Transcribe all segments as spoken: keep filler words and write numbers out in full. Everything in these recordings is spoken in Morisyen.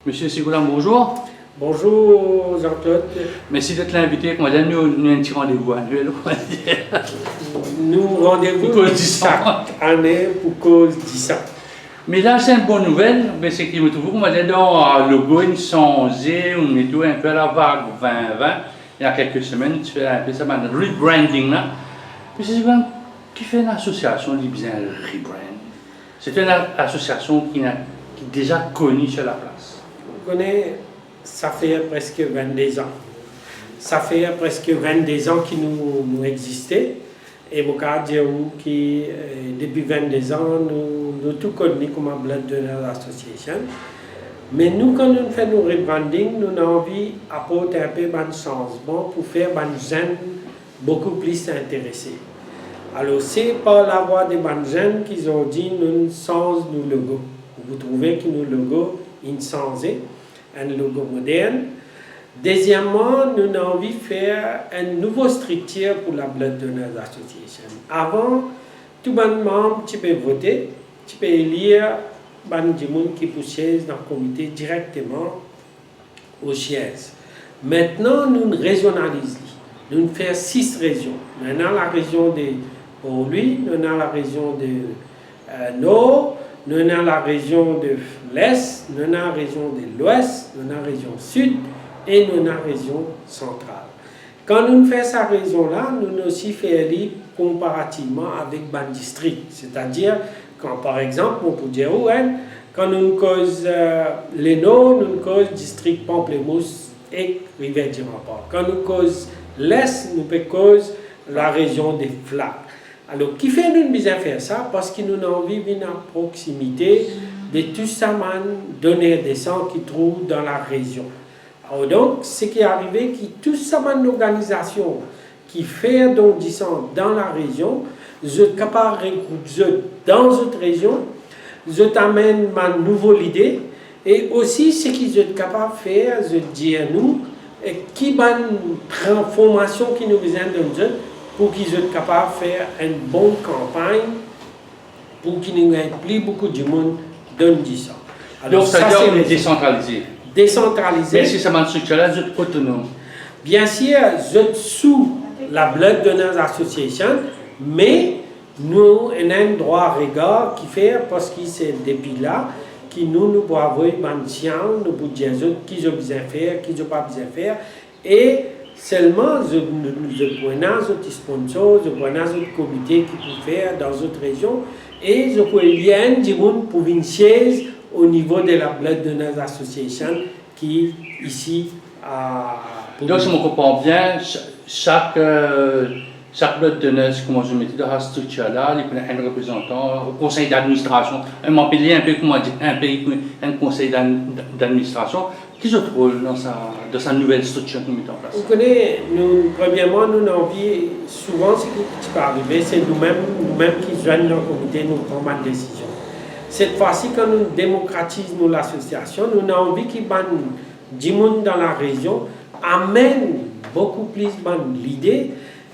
Misie Sigoulin, bonzour. Bonzour Jean-Claude. Mersi d'être l'invité. Kouma dir, nou, nou enn ti randevou anuel, kouma dir. Nou randevou pou koz disan. Sak ane pou koz disan. Me la, se enn bon nouvel, me seki mo trouv, kouma dir, dan, ah, logo, inn sanze, ou met ou enn pe a la vag vin vin. Il y a quelques semaines, ti fer enn pe sa bann rebranding la. Misie Sigoulin, kifer enn asosiasion li bizin rebrand? Se enn a-, asosiasion ki ena, ki deza koni sur la plas. Ou kone, sa fer preske vennde zan. Sa fer preske vennde zan ki nou, nou existe. E mo kapav dir ou ki, eh, depi vennde zan, nou, nou tou konn li kouma Blood Donors Association. Me nou, kan nou fer nou rebranding, nou, nou anvi aport enn pe bann sanzman pou fer bann zenn boukou plis interese. Alor, se par lavwa de bann zenn ki zordi nou sanz nou logo. Ou pou trouve ki nou logo inn sanze, enn logo modern. Dezieman, nou, nou anvi fer enn nouvo striktir pou la Blood Donors Association. Avan, tou bann manm ti pe vote, ti pe elir bann dimoun ki pou siez dan komite direkteman o siez. Aster, nou rezyonaliz li. Nou fer sis rezion. Nou ena larezion de Port Louis, nou ena larezion de, eh, Nor, nou ena larezion de Les, nou ena larezion de Lwes, nou ena rezion Sid e nou ena rezion Santral. Kan nou fer sa rezion la, nou osi fer li konparativman avek bann distrik. Setadir, kan, par exanp, mo pou dir ou, hein, kan nou koz, eh, Lenor, nou koz distrik Pamplemousse ek Rivière du Rempart. Kan nou koz Les, nou pe koz larezion de Flacq. Alor, kifer nou bizin fer sa? Parski nou anvi vinn a proksimite de tou sa bann doner de san ki trouv dan larezion. Alor donk, seki arive ki tou sa bann lorganizasion ki fer don disan dan larezion, zot kapav regroup zot dan zot rezion, zot amenn bann nouvo lide, e osi seki zot kapav fer, zot dir nou, e ki bann formasion ki nou bizin donn zot pou ki zot kapav fer enn bon kanpagn pou ki nou gagn pli boukou dimoun donn disan. Alor, donk, sa, sa vedir se nou desantralize. Desantralize. Me si sa bann striktir la, zot otonom. Biensir, zot sou la Blood Donors Association, me nou ena enn drwa regar ki fer, parski se depi la ki nou, nou pou avoy bann signal, nou pou dir zot ki zot bizin fer, ki zot pa bizin fer, e selman zot, zot pou ena zot sponsor, zot pou ena zot komite ki pou fer dan zot rezion, e zot pou elir enn dimoun pou vinn siez o nivo de la Blood Donors Association ki isi a Port Louis. Donk, si mo konpran bien, sa-, sak, eh, sak Blood Donors, kouma zot mete dan sa striktir la, li pou ena enn reprezantan o konsey d'administrasion. Eh, mo apel li enn pe, kouma dir, enn pe enn konsey d'ad-, d'administrasion. Ki zot rol dan sa, dan sa nouvel striktir ki nou met an plas? Ou kone, nou, premierman, nou, nou anvi, souvan, seki ti pe arive, se noumem, noumem ki zwenn dan komite, nou pran bann desizion. Set fwa si, kan nou demokratiz nou lasosiasion, nou, nou anvi ki bann dimoun dan larezion amenn boukou plis bann lide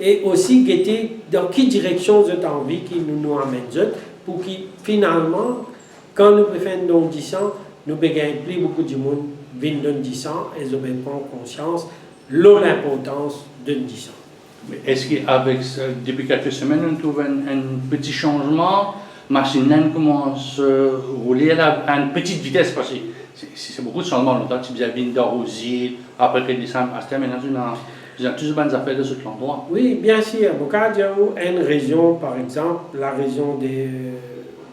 e osi gete dan ki direksion zot anvi ki nou, nou amenn zot, pou ki finalman, kan nou pe fer enn don disan, nou pe gagn pli boukou dimoun vinn donn disan e zot pe pran konsians lor linportans donn disan. Me eski avek sa, depi kelke semenn, nou trouv enn, enn peti sanzman, masinn la koumans, eh, roule la, enn peti vites, parski se, se, se boukou de sanzman. Lontan ti bizin vinn dan Rouzil, apre ki desann, aster, aster, aster, touzour bann zafer dan zot landrwa. Wi, biensir. Mo kapav dir ou enn rezion, par exanp, larezion de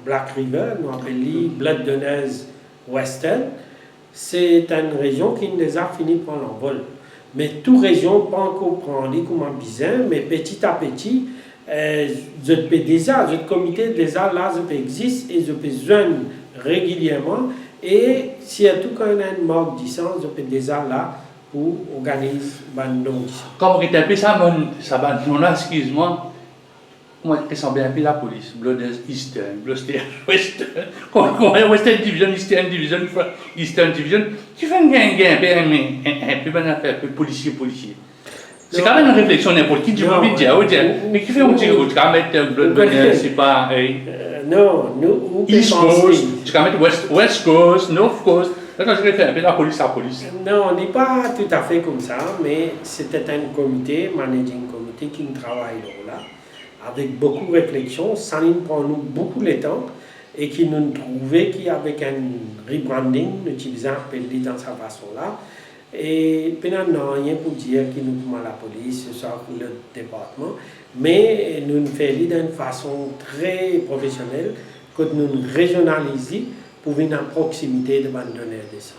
Black River, nou apel li Blood Donors Western. Se enn rezion ki deza fini pran lanvol. Me tou rezion pa ankor pran li kouma bizin, me peti a peti, eh, zot pe deza, zot komite deza la, zot pe exziste e zot pe zwenn regilierman, e sirtou kan ena enn mark disan, zot pe deza la pou organiz bann don disan. Kouma get enn pe sa bann, sa bann nom la, eskiz mwa, kouma resanble enn pe lapolis, Blood Donors Eastern, Blood Donors Western, kouma, kouma Western Division, Eastern Division, Eastern Division, ki fer gagn, gagn enn pe, enn, enn, enn pe bann zafer, enn pe polisie, polisie. Se kanmem enn refleksion, ninport ki dimoun dir, ou dir, me ki fer ou dir, ou kapav met, eh, Blood Donors, se pa, eh, East Coast, ou kapav met West, West Coast, North Coast. Atann, zot fer inpe lapolis, lapolis. Non, li pa toutafe koumsa, me se ti enn komite, managing committee, ki'nn travay lor la, avek boukou refleksion. Sa inn pran nou boukou letan e ki nou'nn trouve ki avek enn rebranding, nou ti bizin apel li dan sa fason la. E pena nanye pou dir ki nou kouma lapolis, ouswa lot departman, me nou'nn fer li dan enn fason tre profesionel, kot nou'nn rezionaliz li pou vinn a proksimite de bann doner de san.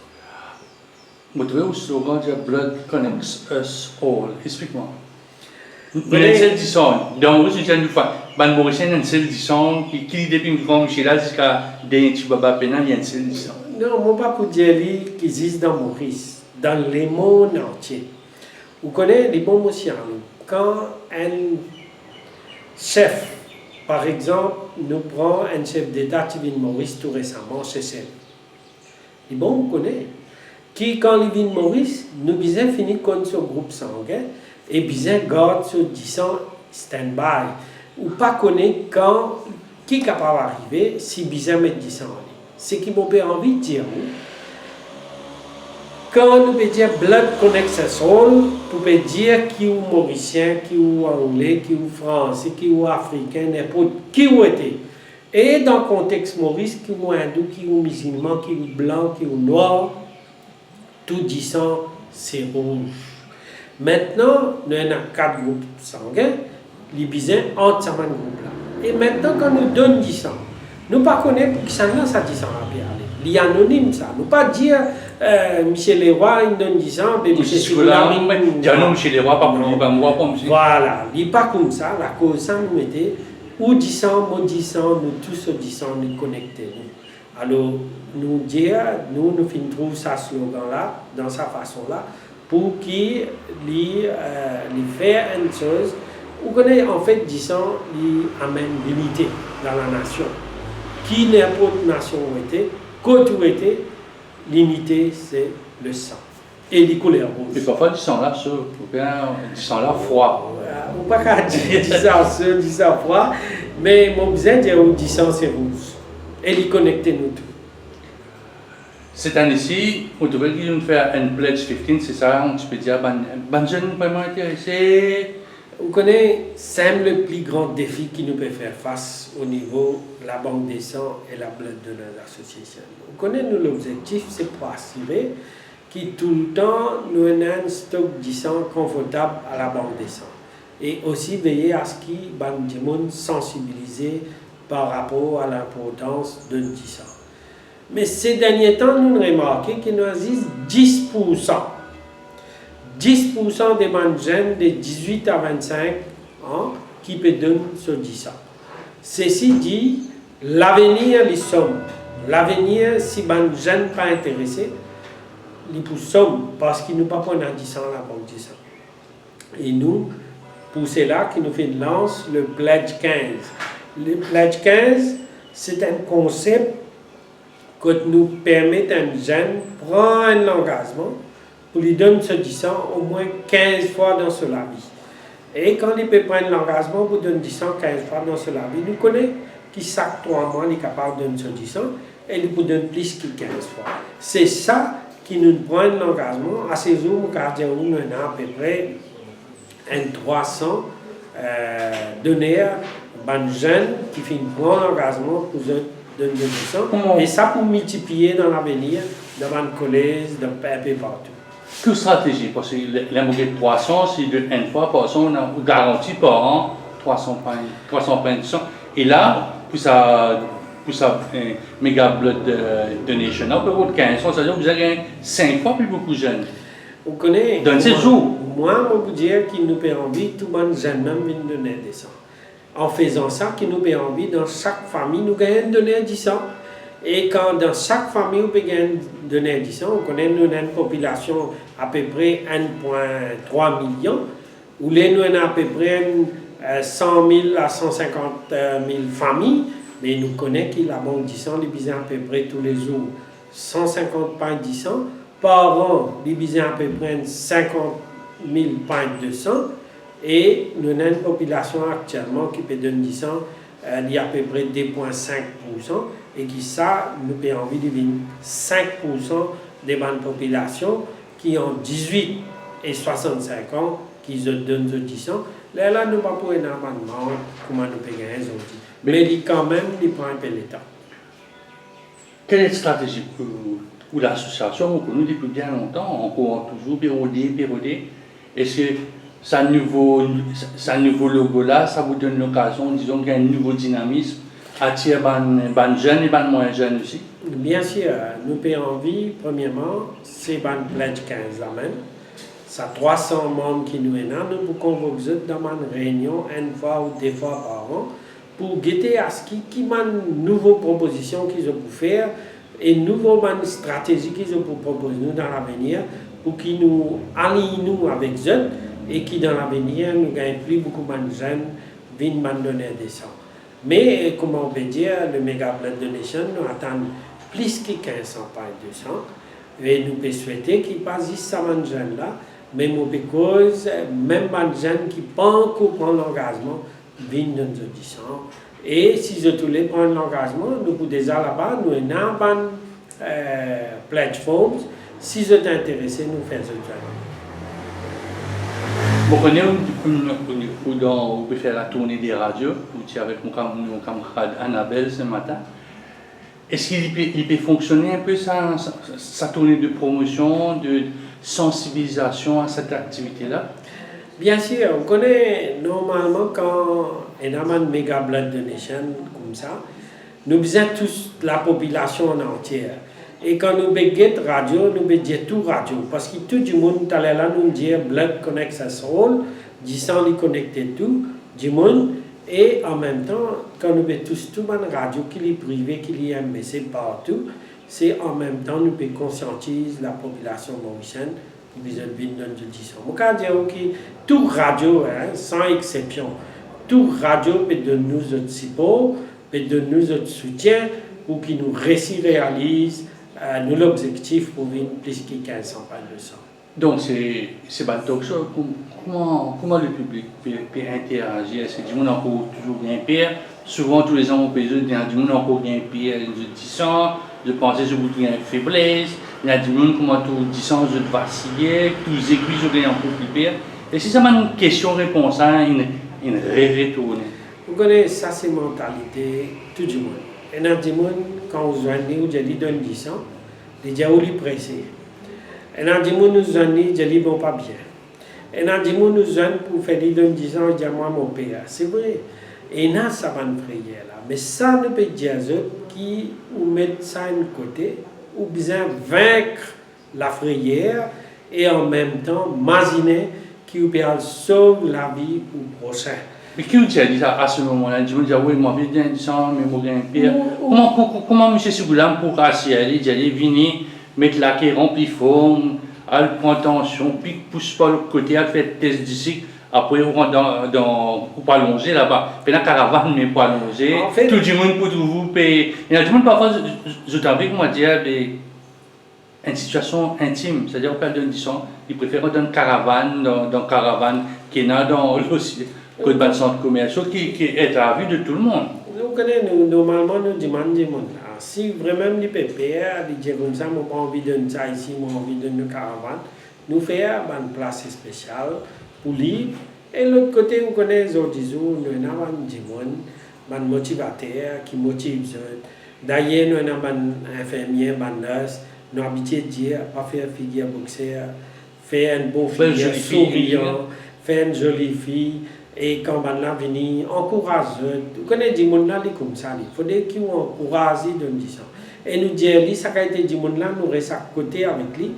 Mo trouve ou slogan dir "Blood connects us all." Explik mwa. Nou ena enn sel disan. Dan Moris, nou dir nou fa-, bann Morisien ena enn sel disan, ki, ki depi gran misie la ziska dernie ti baba pena, li enn sel disan. Non, mo pa pou dir li ki zis dan Moris, dan lemond antie. Ou kone, li bon mo sir nou, kan enn sef, par exanp, nou pran enn sef deta ti vinn Moris tou resaman, Sesel. Li bon, ou kone, ki kan li vinn Moris, nou bizin fini konn so group sangin e bizin gard so disan standby. Ou pa kone kan, ki kapav arive si bizin met disan li. Seki mo pe anvi dir ou, kan nou pe dir "Blood connects us all", pou pe dir ki ou Morisien, ki ou Angle, ki ou Franse, ki ou Afrikin, ninport ki ou ete. E dan kontex Moris, ki ou Indou, ki ou Mizilman, ki ou Blan, ki ou Nwar, tou disan se rouz. Aster, nou ena kat group sangin, li bizin ant sa bann group la. E aster, kan nou donn disan, nou pa kone pou kisannla sa disan la pe ale. Li anonim sa. Nou pa dir, eh, misie Lerwa inn donn disan, be misie Sigola, Sigola inn donn disan. Non, misie Lerwa pa pou li, pa mwa, pa misie. Vwala, li pa koumsa, lakoz sa nou mete ou disan, mo disan, nou tou so disan, nou konekte nou. Alor, nou dir, nou, nou finn trouv sa slogan la, dan sa fason la, pou ki li, eh, li fer enn soz. Ou kone, anfet, disan, li amenn linite dan lanasion. Ki ninport nasion ou ete, kot ou ete, linite se le san. E li kouler rouz. E parfwa disan la so, oubien disan la fwa. Ou pa kav dir disan so, disan fwa, me mo bizin dir ou disan se rouz. E li konekte nou tou. Set ane si, mo trouve ki nou fer enn Pledge fifteen, se sa, nou ti pe dir bann, bann zenn vreman interese. Ou kone, sa mem le pli gran defi ki nou pe fer fas o nivo Labank de San e la Blood Donors Association. Ou kone, nou lobzektif se pou asire ki toultan nou ena enn stok disan konfortab a Labank de San, e osi veye aski bann dimoun sansibilize par rapor a linportans donn disan. Me se dernie tan, nou remarke ki nou ena zis dis poursan, dis poursan de bann zenn de dizwit a vinn-sink an ki pe donn so disan. Sesi di, lavenir li sonb. Lavenir, si bann zenn pa interese, li pou sonb, parski nou pa pou ena disan Labank de San. E nou, pou sela ki nou finn lans le Pledge quinze. Le Pledge quinze, se enn konsep kot nou permet enn zenn pran enn langazman pou li donn so disan omwin kinz fwa dan so lavi. E kan li pe pran enn langazman pou donn disan kinz fwa dan so lavi, nou kone ki sak trwa mwa li kapav donn so disan e li pou donn plis ki kinz fwa. Se sa ki nou pran enn langazman. Asezour, mo kav dir ou, nou ena apepre enn trwa san, eh, doner, bann zenn ki finn pran langazman pou zot donn zot disan. Kouma? E sa pou miltipliye dan lavenir, dan bann kolez, dan inpe partou. Ki stratezi? Parski le, ler mo get trwa san, si donn enn fwa par san, ou ena, ou garanti par an trwa san pin, trwa san pin disan. E la, pou sa, pou sa, eh, mega blood, eh, donation la, ou pe rod kinz fwa, savedir ou bizin gagn sink fwa pli boukou zenn. Ou kone, dan se mwa, zour, mwa, mo pou dir ki nou pe anvi tou bann zenn la vinn doner disan. An fezan sa, ki nou pe anvi dan sak fami nou gagn enn doner disan. E kan dan sak fami ou pe gagn enn doner disan, ou kone nou ena enn popilasion apepre enn pwin trwa milion, oule nou ena apepre enn, eh, san mil a san sinkant mil fami, me nou kone ki Labank de San, li bizin apepre toulezour san sinkant pint disan, par an, li bizin apepre enn sinkant mil pint disan, e nou ena enn popilasion aktielman ki pe donn disan, eh, li apepre de pwin sink poursan, e ki sa, nou pe anvi li vinn sink poursan de bann popilasion ki ant dizwit e swasannsink an, ki zot donn zot disan, lerla nou pa pou ena bann mant kouma nou pe gagn zordi. Me li kanmem, li pran inpe letan. Kel stratezi pou, pou lasosiasion? Mo konn ou depi bien lontan, ankor touzour pe rode, pe rode. Eski sa nouvo, sa, sa nouvo logo la, sa pou donn lokazion, dizon, gagn nouvo dinamis, atir bann, bann zenn e bann mwin zenn osi? Bien sir, nou pe anvi, premierman, se bann Pledge kinz la mem. Sa trwa san manm ki nou ena, nou pou konvok zot dan bann reynion enn fwa ou de fwa par an pou gete aski ki bann nouvo propozision ki zot pou fer e nouvo bann stratezi ki zot pou propoz nou dan lavenir, pou ki nou aliy nou avek zot e ki dan lavenir nou gagn pli boukou bann zenn vinn bann doner de san. Me, kouma ou pe dir, le Mega Blood Donation, nou atann plis ki kinz san pagn de san, e nou pe swete ki pa zis sa bann zenn la, me mo pe koz, mem bann zenn ki pankor pran langazman vinn donn zot disan. E si zot oule pran langazman, nou pou deza laba, nou ena bann, eh, platforms. Si zot interese, nou fer zot zwenn. Mo kone ou, ou, ou, ou dan, ou pe fer latourne de radio, ou ti avek mo kam-, mo kamarad Annabelle se matin. Eski li pe, li pe fonksione inpe sa, sa, sa tourne de promosion, de sansibilizasion a set aktivite la? Bien sir, ou kone, normalman, kan ena bann Mega Blood Donation koumsa, nou bizin tous lapopilasion an antie. E kan nou pe get radio, nou pe dir tou radio, parski tou dimoun, taler la nou dir blood connects us all, disan li konekte tou dimoun, e anmemtan, kan nou pe tous tou bann radio, ki li prive, ki li M B C, partou, se anmemtan nou pe konsiantiz lapopilasion morisienn pou ki zot vinn donn zot disan. Mo kapav dir ou ki tou radio, hein, san eksepsion, tou radio pe donn nou zot sipor, pe donn nou zot soutien pou ki nou resi realiz, eh, nou lobzektif pou vinn plis ki kinz san pagn de san. Donk, se, se bann talk show, kom-, kouma, kouma lepiblik pe, pe interazi? Eski dimoun ankor touzour gagn per? Souvan, toulezan, mo pe zwenn, ena dimoun ankor gagn per, zot disan, zot panse zot pou gagn febles, ena dimoun kouma tou disan, zot vasile, tou zegwi, zot gagn ankor pli per. Eski sa bann kestion-repons la, inn, inn re-, retourne? Ou kone, sa se mantalite tou dimoun. Ena dimoun, kan ou zwenn li, ou dir li donn disan, li dir ou li prese. Ena dimoun ou zwenn li, dir li bon pa bien. Ena dimoun ou zwenn pou fer li donn disan, li dir mwa mo per. Se vre, ena sa bann frayer la. Me sa nou pe dir zot ki ou met sa enn kote, ou bizin vink lafrayer e anmemtan mazine ki ou pe al sov lavi ou prosin. Me ki ou dir li sa, a se moman la, dimoun dir, "Wi, mo anvi donn disan, me mo gagn per." Ou, ou Kouma, kou-, kou-, kouma misie Sigoulam pou rasir li, dir li, "Vini, met lake, ranpli form, al pran tansion, pik pous par lot kote, al fer tes disik, apre ou rant dan, dan, ou pou alonze laba." Pena karavann, me pou alonze. Anfet, tou dimoun pou trouv ou pe, ena dimoun parfwa, zot, zot anvi, kouma dir, be, enn sitiasion intim, setadir ou pe al donn disan, li prefer rant dan karavann, dan, dan karavann ki ena dan losi, kot bann sant komersial ki, ki est à la vue de tout le monde. Nou kone, nou, normalman, nou dimann dimoun la. Si vremem li pe per, li dir koumsa, "Mo pa anvi donn sa isi, mo anvi donn dan karavann," nou fer bann plas spesial pou li. E lot kote, ou kone, zordizour, nou ena bann dimoun, bann motivater ki motiv zot. Dayer, nou ena bann infirmie, bann nurse, nou abitie dir, pa fer figir bokser, fer enn bon figir, sourian, fer enn zoli figir, e kan bannla vini, ankouraz zot. Ou kone, dimoun la, li koumsa, li. Fode ki ou ankouraz li donn disan. E nou dir li, sa kalite dimoun la, nou res akote avek li,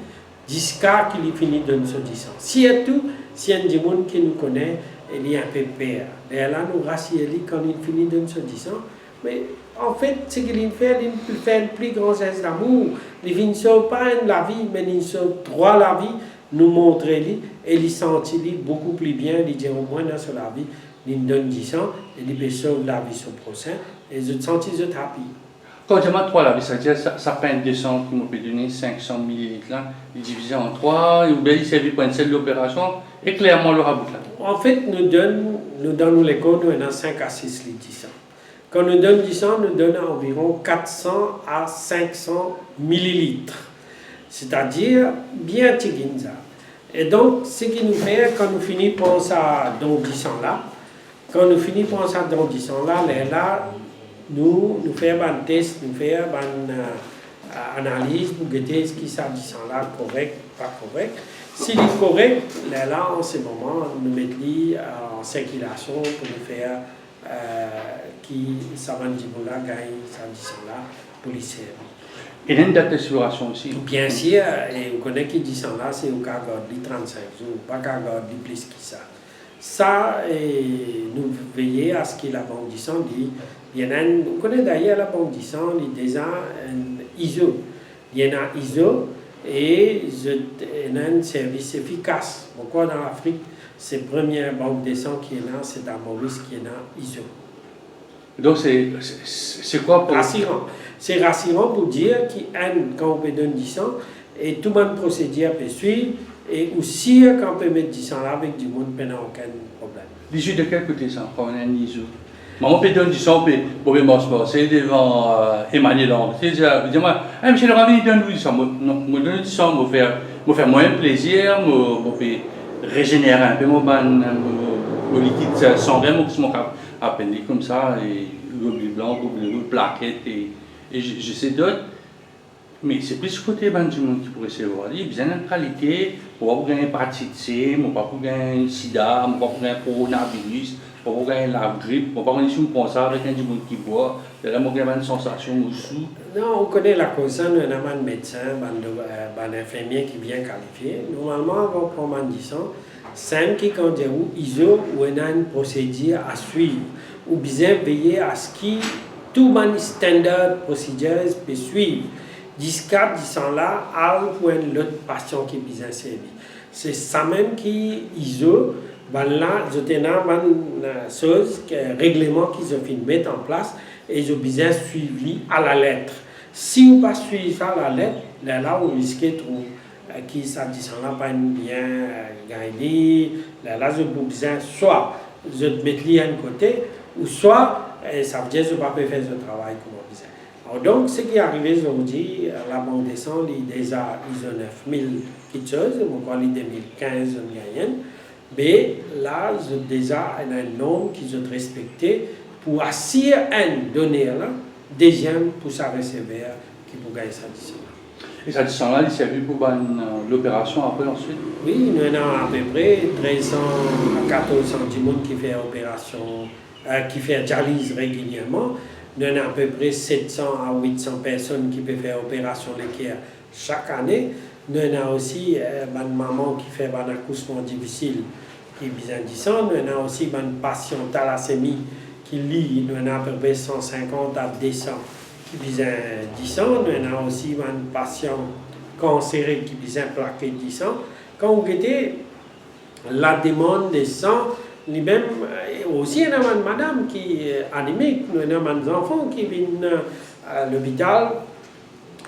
ziska ki li fini donn so disan. Sirtou si enn dimoun ki nou kone e li inpe per. Lerla nou rasir li kan li fini donn so disan. Me anfet, seki li fer, li fer enn pli gran zes damour. Li finn sov pa enn lavi, me li sov trwa lavi. Nou montre li e li santi li boukou pli bien. Li dir omwin dan so lavi, li donn disan e li pe sov lavi so prosin. E zot santi zot happy. Kan ou dir mwa trwa lavi, savedir sa, sa pagn de san ki mo pe done, sink san mililit la, li divize an trwa, oubien li servi pou enn sel loperasion, ekler mwa lor sa bout la. Anfet, nou donn, nou, dan nou lekor, nou ena sink a sis lit disan. Kan nou donn disan, nou donn anviron kat san a sink san mililit. Setadir, bien tigin sa. E donk, seki nou fer, kan nou fini pran sa don disan la, kan nou fini pran sa don disan la, lerla, nou, nou fer bann tes, nou fer bann, eh, analiz pou gete eski sa disan la korek, pa korek. Si li korek, lerla, an se moman, nou met li, eh, an sirkilasion pou nou fer, eh, ki sa bann dimoun la gagn sa disan la pou li servi. Ena enn dat lekspirasion osi. Biensir, e ou kone ki disan la, se ou kav gard li trant-sink zour, ou pa kav gard li plis ki sa. Sa, eh, nou veye aski Labank Disan, li, li ena enn, ou kone dayer Labank Disan, li deza enn izo. Li ena izo e zot ena enn servis efikas. Mo krwar dan Lafrik, se premie bank disan ki ena, se dan Moris ki ena izo. Donk, se, se, se, se kwa pou... Rasiran. Se rasiran pou dir ki enn, kan ou pe donn disan, e tou bann prosedir pe swiv, e ou sir kan ou pe met disan la avek dimoun, pena okenn problem. Li swiv de kel kote sa, kan ou ena enn izo? Mama pe donn disan, ou pe, ou pe mars, marse devan, eh, Emmanuel André, dir, dir mwa, "Eh, misie Laurent, vini donn nou disan." Mo, non, mo donn disan, mo fer, mo fer mwa enn plezir, mo, mo pe rezenere enpe mo bann, mo, mo likid sangen, mo, mo kav apenn li koumsa, e gobli blan, gobli rouz, plaket, e, e je, je sais d'autres. Me se plis kote bann dimoun ki pou resevwar li, bizin enn kalite, mo pa pou gagn epatit C, mo pa pou gagn sida, mo pa pou gagn coronavirus, mo pa pou gagn lagrip, mo pa kone si mo pran sa avek enn dimoun ki bwar, lerla mo gagn bann sansasion, mo sou. Non, ou kone lakoz sa, nou ena bann medsin, bann do-, eh, bann infirmie ki bien kalifie. Normalman, avan pran bann disan, sa enn ki kan dir ou izo, ou ena enn prosedir a swiv. Ou bizin veye aski tou bann standard procedures pe swiv. Ziska disan la al pou enn lot pasian ki bizin servi. Se samem ki izo, bannla, zot ena bann, eh, soz, ki, regleman ki zot finn met an plas, e zot bizin swiv li alalet. Si ou pa swiv sa alalet, lerla ou riske trouv, eh, ki sa disan la pa inn bien, eh, gagn li, lerla zot pou bizin swa zot met li enn kote, ouswa, eh, savedir zot pa pe fer zot travay kouma bizin. Alor donk, seki arive zordi, eh, Labank Disan, li deza izo nef mil kiksoz, mo krwar li de mil kinz zot gagn enn. Me la, zot deza ena enn norm ki zot respekte pou asir enn doner la, deziem pou sa resever ki pou gagn sa disan la. E sa disan la, li servi pou bann, eh, loperasion apre, answit? Wi, nou ena apepre trez san a katorz san dimoun ki fer operasion, eh, ki fer dializ regilierman. Nou ena apepre set san a wit san personn ki pe fer operasion leker sak ane. Nou ena osi, eh, bann mama ki fer bann akousman difisil ki bizin disan. Nou ena osi bann pasian talasemi ki li, nou ena apepre san sinkant a de san ki bizin disan. Nou ena osi bann pasian kansere ki bizin plaket disan. Kan ou gete, lademann disan, limem, eh, osi ena bann madam ki, eh, anemik, nou ena bann zanfan ki vinn, eh, lopital,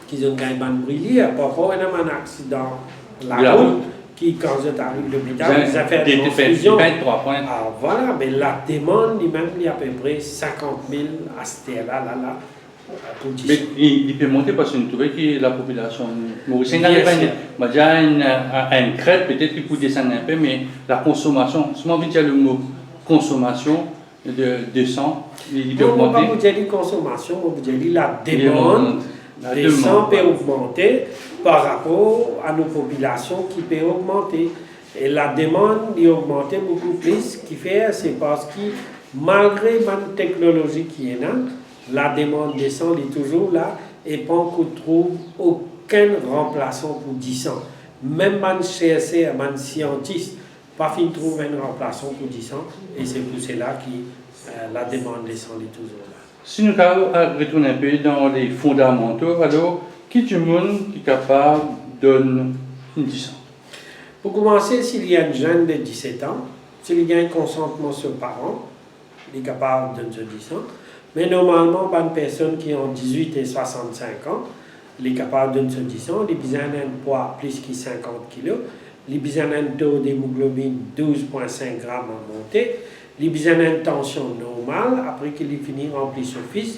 ki zot gagn bann brilir, parfwa ena bann aksidan larout, ki kan zot ariv lopital, bizin fer transfizion. Ah, vwala, me lademann limem, li apepre sinkant mil aster la, la, la, pou disan. Me li, li pe monte parski nou trouve ki lapopilasion morisien, mo dir enn, enn kret, petet li pou desann enpe, me lakonsomasion, si mo anvi dir lemo konsomasion de, de san, li, li pe ogmante. Non, mo pa pou dir li konsomasion, mo pou dir li lademann de san pe ogmante par rapor a nou popilasion ki pe ogmante. E lademann, li ogmante boukou plis, kifer, se parski malgre bann teknolozi ki ena, lademann disan, li touzour la, e pankor trouv okenn ranplasan pou disan. Mem bann serser, bann siantis, pa finn trouv enn ranplasan pou disan, e se pou sela ki, eh, lademann disan, li touzour la. Si nou kapav, eh, retourn enpe dan le fondamanto, alor, ki dimoun ki kapav donn enn disan? Pou koumanse, si li enn zenn de diset an, si li gagn konsantman so paran, li kapav donn so disan. Me normalman, bann personn ki ant dizwit e swasannsink an, li kapav donn so disan, li bizin enn pwa plis ki sinkant kilo, li bizin enn to demoglobinn douz pwin sink gram a monte, li bizin enn tansion normal, apre ki li fini ranpli so fis,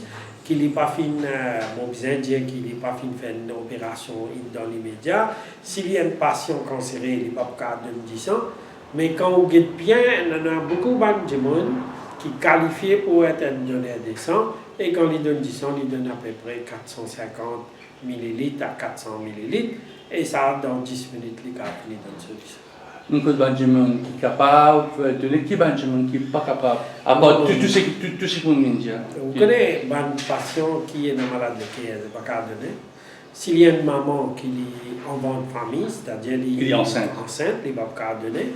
ki li pa finn, eh, mo bizin dir ki li pa finn fer enn operasion dan limedia. Si li enn pasian kansere, li pa pou kapav donn disan. Me kan ou get bien, ena boukou bann dimoun ki kalifie pou et enn doner de san, e kan li donn disan, li donn apepre kat san sinkant mililit a kat san mililit, e sa, dan dis minit, li kapav fini donn so disan. Enn kot bann dimoun ki kapav, eh, donn, ki bann dimoun ki pa kapav, apar tou, tou seki, tou, tou seki mo vinn dir. Ou kone, bann pasian ki ena malad leker, li pa kapav done. Si li enn mama ki li anvan fami, setadir li ansint, li pa pou kapav done.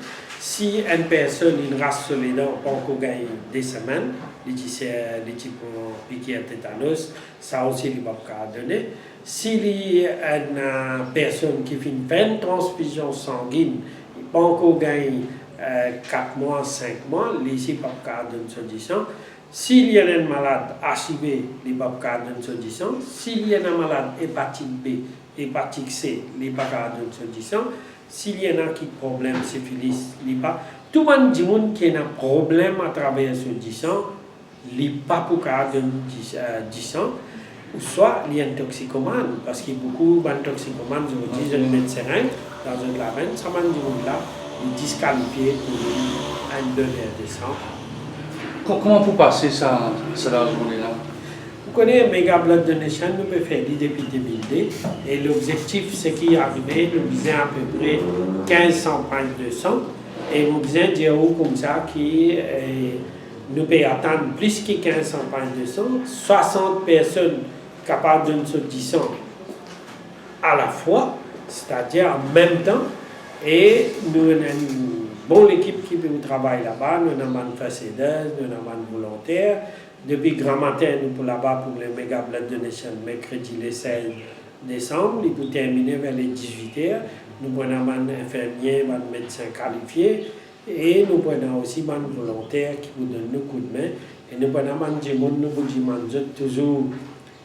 Si enn personn inn ras so ledan, pa ankor gagn de semenn, li ti ser, li ti pran pikir tetanos, sa osi li pa pou kapav done. Si li enn, eh, personn ki finn fer enn transfizion sangin, li pa ankor gagn, eh, kat mwa, sink mwa, li osi pa pou kapav donn so disan. Si li ena enn malad HIV, li pa pou kapav donn so disan. Si li ena malad epatit B, epatit C, li pa kapav donn so disan. Si li ena ki problem sifilis, li pa. Tou bann dimoun ki ena problem atraver so disan, li pa pou kapav donn dis-, eh, disan, ouswa li enn toksikomann, parski boukou bann toksikomann, zot dir zot met sereng dan zot lavenn, sa bann dimoun la, li diskalifie pou li enn doner de san. Ko-, kouma pou pase sa, sa lazourne la? Ou kone, Mega Blood Donation, nou pe fer li depi de mil de, e lobzektif, seki arive, nou bizin apepre kinz san pint de san, e mo bizin dir ou koumsa ki, eh, nou pe atann plis ki kinz san pint de san, swasant personn kapav donn so disan alafwa, setadir an mem tan, e nou ena enn bon lekip ki pou travay laba, nou ena bann first aiders, nou ena bann volonter. Depi gramatin, nou pou laba pou le Mega Blood Donation, merkredi le sez desam, li pou termine ver le dizwit er. Nou pou ena bann infirmie, bann medsin kalifie, e nou pou ena osi bann volonter ki pou donn nou koudme, e nou pou ena bann dimoun, nou pou dimann zot touzour,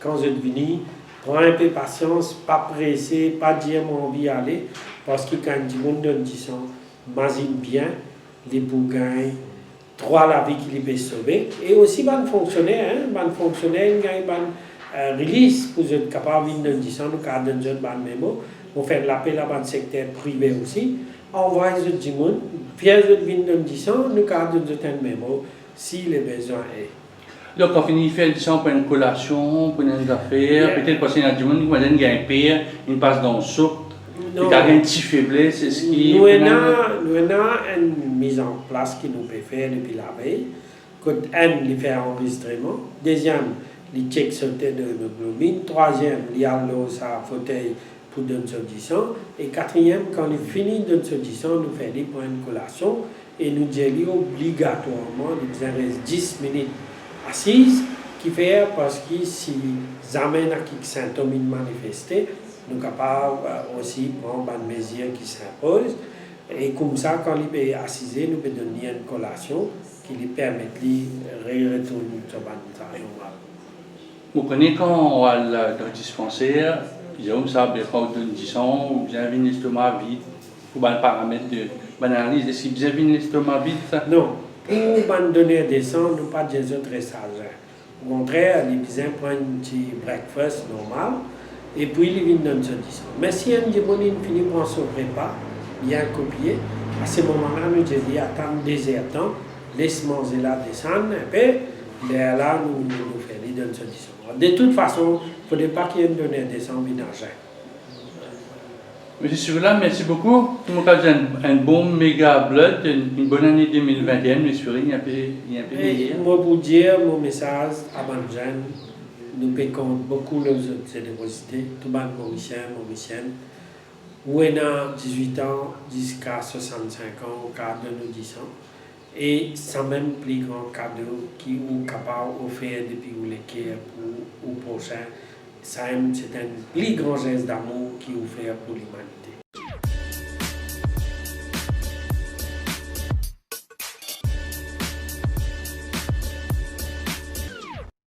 kan zot vini, pran inpe pasians, pa prese, pa dir mo anvi ale, parski kan enn dimoun donn disan, mazinn bien, li pou gagn trwa lavi ki li pe sove. E osi bann fonksioner, hein, bann fonksioner, inn gagn bann, eh, release pou zot kapav vinn donn disan, nou kapav donn zot bann memo. Mo fer lapel a bann sekter prive osi, anvway zot dimoun, fer zot vinn donn disan, nou kapav donn zot enn memo si le bizin e. Donk, kan fini fer disan, pou enn kolasion, pou enn zafer, petet parski ena dimoun ki gagn per, inn pas dan sok, li kapav gagn ti febles, eski nou ena, nou ena enn miz an plas ki nou pe fer depi lavey, kot enn, li fer anrezistreman, deziem, li chek so to de hemoglobin, trwaziem, li al lor sa fotey pou donn so disan, e katriem, kan li fini donn so disan, nou fer li pran enn kolasion, e nou dir li obligatwarman, li bizin res dis minit asiz, kifer, parski si zame ena kik sintom inn manifeste, nou kapav, eh, osi pran bann mezir ki sinpoz, e koumsa, kan li pe asize, nou pe donn li enn kolasion ki li permet li re-, retourn so bann sa normal. Mo kone kan ou al, eh, dan dispanser, li dir ou sa, be, kan ou donn disan, ou bizin vinn lestoma vid, pou bann paramet de bann analiz, eski bizin vinn lestoma vid, sa? Non, pou bann doner de san, nou pa dir zot res a zin. Okontrer, li bizin pran enn ti breakfast normal, epi li vinn donn so disan. Me si enn dimoun inn fini pran so repa, bien kopie, a se moman la, nou dir li atann de zer tan, les manze la desann inpe, lerla nou, nou fer li donn so disan. De tout fason, fode pa ki enn doner de san vinn a zin. Misie Sirila, mersi boukou. Mo kapav dir enn, enn bon Mega Blood, enn, enn bonn ane de mil vinte et un, nou espere li enpe, li enpe meyer. Mo pou dir mo mesaz a bann zenn, nou pe kont boukou lor zot zenerozite, tou bann Morisien, Morisienn, ou ena dizwit an ziska swasannsink an, ou kapav donn ou disan. E samem pli gran kado ki ou kapav ofer depi ou leker pou ou prosin, samem se enn pli gran zes damour ki ou fer pou limanite.